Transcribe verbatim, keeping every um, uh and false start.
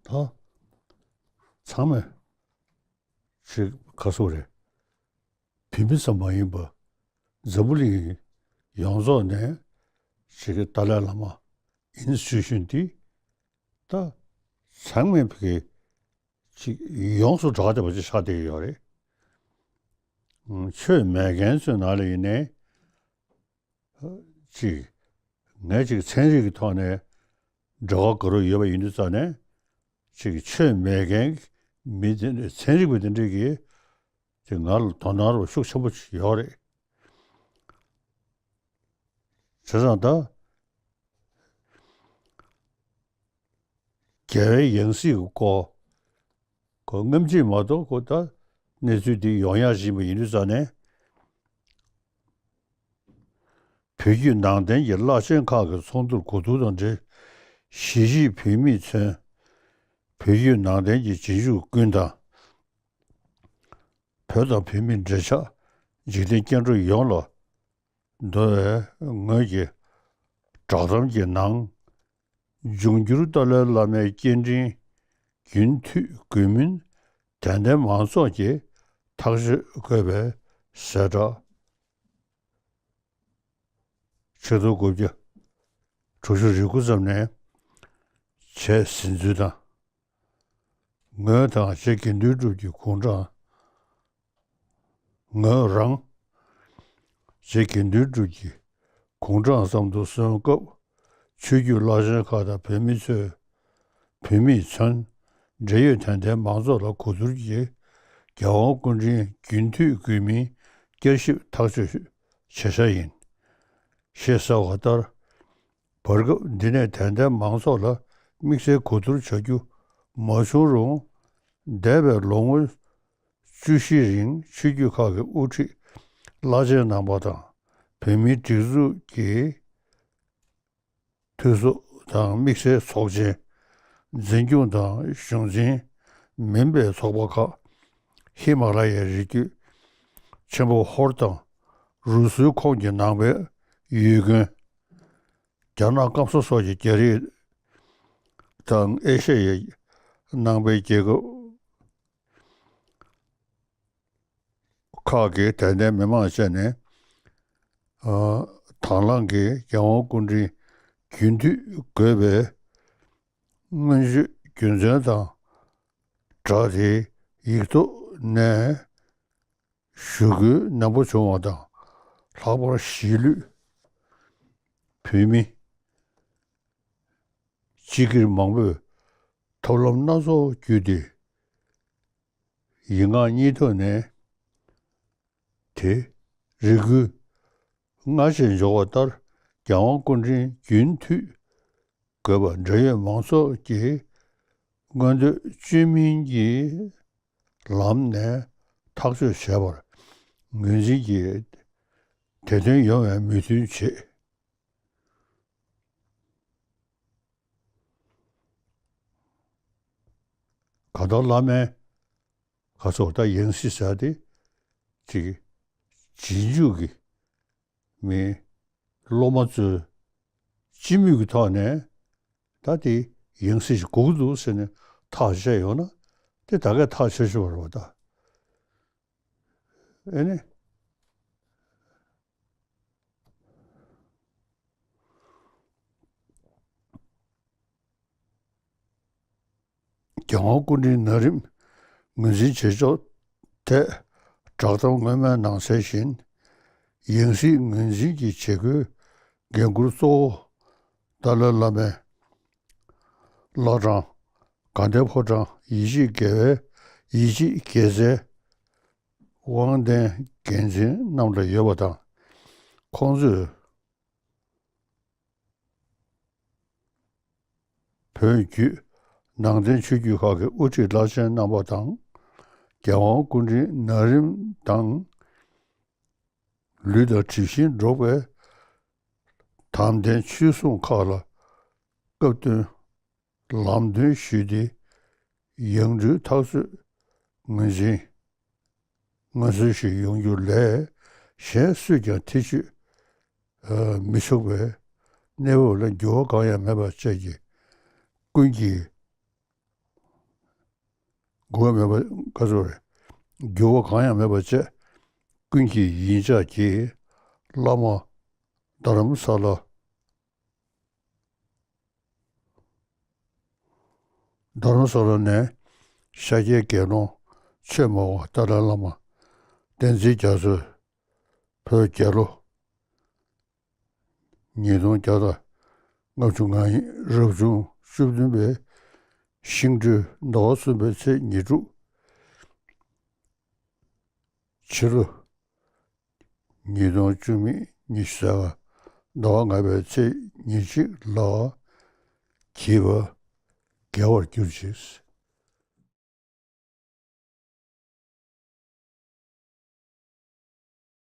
ད་ཚང་མས་ཅིག་ག་སོ་རེད། བོད་མི་ཙམ་མ་ཡིན་པ་འཛམ་བུ་གླིང་ཡོངས་རྫོགས་ནས་ཅིག་ཏཱ་ལའི་བླ་མ་ཨིན་སི་ཊི་ཊུ་ཤན་འདི་ད་ཚང་མས་ཕ་གི་ཅིག་ཡོངས་སུ་གྲགས་བསྡད་པ་ཅིག་ཆགས་བསྡད་ཡོད་རེད། ཆོས་མེད་མཁན་ཚོའི་ནང་ལ་ཡིན་ནའི་ཅིག་ངས་ཅིག་ཚན་རིག་གི་ཐོག་ནས་འབྲེལ་བ་དགའ་རབ་ཡོད་པ་ཡིན་དུས་ཙང་ནས་ཅིག་ཆོས་མེད་མཁན་མི་དེ་འདྲ་ཚན་རིག་པ་དེ་འདྲས་ཀྱིས་ཅིག་ང་ལ་དོ་སྣང་རོགས་ཤུགས་ཆེན་པོ་ཅིག་ཡོད་རེད། བྱས་ཙང་ད་རྒྱལ་བའི་ཡང་སྲིད་ཀྱི་སྐོར་ཁོ་སྔ་ཕྱི་མ་གཏོགས་ཁོ་ད་གནས་ཚུལ་འདི་ཡོང་ཡག་བཞིན་པ་ཡིན་དུས་ཙང་ནས། བོད་བརྒྱུད་ནང་བསྟན་གྱི་བླ་ཆེན་ཁག་གི་ཚོགས་འདུར་གོ་བསྡུར་དང་འབྲེལ། གཞིས་བྱེས་བོད་མིས་མཚོན། བོད་བརྒྱུད་ནང་བསྟན་གྱི་རྗེས་འཇུག་ཀུན་དང་། བོད་དང་བོད་མིའི་འབྲེལ་ཆགས་འཇིག་རྟེན་སྐྱེ་འགྲོ་ཡོངས་ལ་འདོ་བའི་ངོས་ཀྱི་བསྒྲགས་གཏམ་གྱི་ནང་། འབྱུང་འགྱུར་ཏཱ་ལའི་བླ་མའི་སྐྱེ་ཕྲེང་རྒྱུན་མཐུད་དགོས་མིན་དད་ལྡན་མང་ཚོགས་ཀྱིས་ཐག་གཅོད་དགོས་པའི་གསལ་བསྒྲགས། ཆིག་སྟོང་དགུ་བརྒྱ་དྲུག་ཅུ་རེ་དགུ་ཙམ་ནས་བྱས་ཟིན་ཚུལ་དང་། ངོས་དང་རྗེ་དགེ་འདུན་གྲུབ་ཀྱི་དགུང་གྲངས། ངོས་རང་རྗེ་དགེ་འདུན་གྲུབ་ཀྱི་དགུང་གྲངས་ཙམ་དུ་སོན་སྐབས། ཆོས་བརྒྱུད་བླ་ཆེན་ཁག་དང་བོད་མི་ཚོས། བོད་མིས་མཚོན། འབྲེལ་ཡོད་དད་ལྡན་མང་ཚོགས་ལ་གོ་བསྡུར་གྱིས། རྒྱལ་དབང་སྐུ་ཕྲེང་རྒྱུན་མཐུད་དགོས་མིན་བསྐྱར་ཞིབ་ཐག་གཅོད་བྱེད་འཆར་ཡིན། ཞེས་གསལ་བ་ལྟར། བར་སྐབས་འདི་ནས་དད་ལྡན་མང་ཚོགས་ལ་དམིགས་བསལ་གོ་བསྡུར་བྱ་རྒྱུ་མ་བྱུང་རུང་། འདས་པའི་ལོ་ངོ་བཅུ་བཞི་རིང་ཆོས་བརྒྱུད་ཁག་གི་དབུ་ཁྲིད་བླ་ཆེན་རྣམ་པ་དང་། བོད་མིའི་སྒྲིག་འཛུགས་ཀྱི་འཐུས་ཚོགས་དང་དམིགས་བསལ་ཚོགས་ཆེན། འཛིན་སྐྱོང་དང་གཞུང་འཛིན་མིན་པའི་ཚོགས་པ་ཁག་ཧི་མ་ལ་ཡའི་རི་རྒྱུད་ཆེན་པོ་ཧོར་དང་། རུ་སུའི་ཁོངས་ཀྱི་ནང་པའི་ཡུལ་དགོན། རྒྱ་ནག་སྐམ་ས་སོགས་ཀྱི་རྒྱ་རིགས་དང་ཨེ་ཤ་ཡའི་ནང་པའི་རྒྱལ་ཁབ་ཁག་གི་དད་ལྡན་མི་མང་བཅས་ནས། ཨ། དང་བླངས་ཀྱིས་རྒྱལ་དབང་སྐུ་ཕྲེང་རྒྱུན་མཐུད་དགོས་པའི་སྔོན་བརྗོད་རྒྱུ་མཚན་དང་སྦྲགས་ཏེ། ཡིག་ཐོག་ནས་ཞུ་སྐུལ་ནན་པོ་བྱུང་བ་དང་། ལྷག་པར་གཞིས་ལུས་བོད་མི་སྤྱི་སྒེར་མང་པོས་ཐབས་ལམ་སྣ་ཚོགས་བརྒྱུད་དེ། ཡིག་ངག་གཉིས་ཐོག་ནས་དེ་རེ་སྐུལ་སྔར་བཞིན་འབྱོར་བ་ལྟར། རྒྱལ་དབང་སྐུ་ཕྲེང་རྒྱུན་མཐུད་དགོས་པ་འབྲེལ་ཡོད་མང་ཚོགས་ཀྱིས་མངོན་འདོད་བཅོས་མིན་གྱི་ལམ་ནས་ཐག་གཅོད་བྱས་པར་ངོས་འཛིན་གྱིས་དེ་དོན་ཡོང་བའི་མོས་མཐུན་བྱེད། གང་ལྟར་བླ་མའི་ག་ཚོད་ད་ཡང་སྲིད་ཟེར་ཏེ་ཅིག་རྗེས་འཇུག་གི་མི་སློབ་མ་ཚོས་སྤྱི་མོས་ཀྱི་ཐོག་ནས་ད་དེ་ཡང་སྲིད་ཞིག་དགོས་ཀྱི་འདུག་ཟེར་ནས་ཐག་བཅད་ཡོང་ན་དེ་ད་གས་ཐག་ཆོད་ཆོད་རེད་པ་ད། ཨེ་ནི། རྒྱལ་དབང་སྐུ་ཕྲེང་ན་རིམ་ངོས་འཛིན་བྱེད་ཕྱོགས་ཐད་བསྒྲགས་གཏམ་སྔོན་མའི་ནང་གསལ་བཞིན། ཡང་སྲིད་ངོས་འཛིན་གྱི་བྱེད་སྒོའི་འགན་འཁུར་གཙོ་བོ་ཏཱ་ལའི་བླ་མའི་བླ་བྲང་དགའ་ལྡན་ཕོ་བྲང་ཡིད་ཆེས་དགེ་བའི་ཡིད་ཆེས་དགེ་རྩའི་དབང་ལྡན་འགན་འཛིན་རྣམས་ལ་ཡོད་པ་དང་། ཁོང་ཚོས་བོད་བརྒྱུད་ནང་བསྟན་ཆོས་བརྒྱུད་ཁག་གི་དབུ་ཁྲིད་བླ་ཆེན་རྣམ་པ་དང་། རྒྱལ་དབང་སྐུ་ཕྲེང་ན་རིམ་དང་། ལུས་དང་གྲིབ་བཞིན་འགྲོགས་པའི་དམ་ལྡན་ཆོས་སྲུང་ཁག་ལ་སྐབས་བསྟུན་ལམ་སྟོན་ཞུས་ཏེ། ཡང་སྤྲུལ་ཐག་གཅོད་ངོས་འཛིན་མངའ་གསོལ་ཞིག་ཡོང་རྒྱུ་ལས་གཞན་སུས་ཀྱང་ཐེ་བྱུས་མི་ཆོག་པའི་གནས་བབ་ལ་འགྱུར་བ་གང་ཡང་མེད་པ་བཅས་ཀྱི་ཀུན་གྱིས་ འགྱུར་བ་མེད་པ་ག་ཚོད་རེད། འགྱུར་བ་གང་ཡང་མེད་པ་བྱས། ཀུན་གྱི་ཡིད་འཇགས་ཀྱིས་བླ་མ་རྡ་རམ་ས་ལ། རྡ་རམ་ས་ལ་ནས་ཤཱཀྱའི་དགེ་སློང་ཆོས་སྨྲ་བ་ཏཱ་ལའི་བླ་མ་བསྟན་འཛིན་རྒྱ་མཚོས་བོད་རྒྱལ་ལོ་ཉིས་སྟོང་བརྒྱ་དང་ལྔ་བཅུ་ང་གཉིས་རབ་བྱུང་བཅུ་བདུན་པའི་ཤིང་སྦྲུལ་ཟླ་བ་གསུམ་པའི་ཚེས་ཉེར་དྲུག་ཕྱི་ལོ་ཉིས་སྟོང་བཅུ་མེད་ཉི་ཤུ་རྩ་ལྔ་ཟླ་བ་ལྔ་པའི་ཚེས་ཉེར་གཅིག་ལ་བགྱིས་པ་དགེ་བར་གྱུར་ཅིག།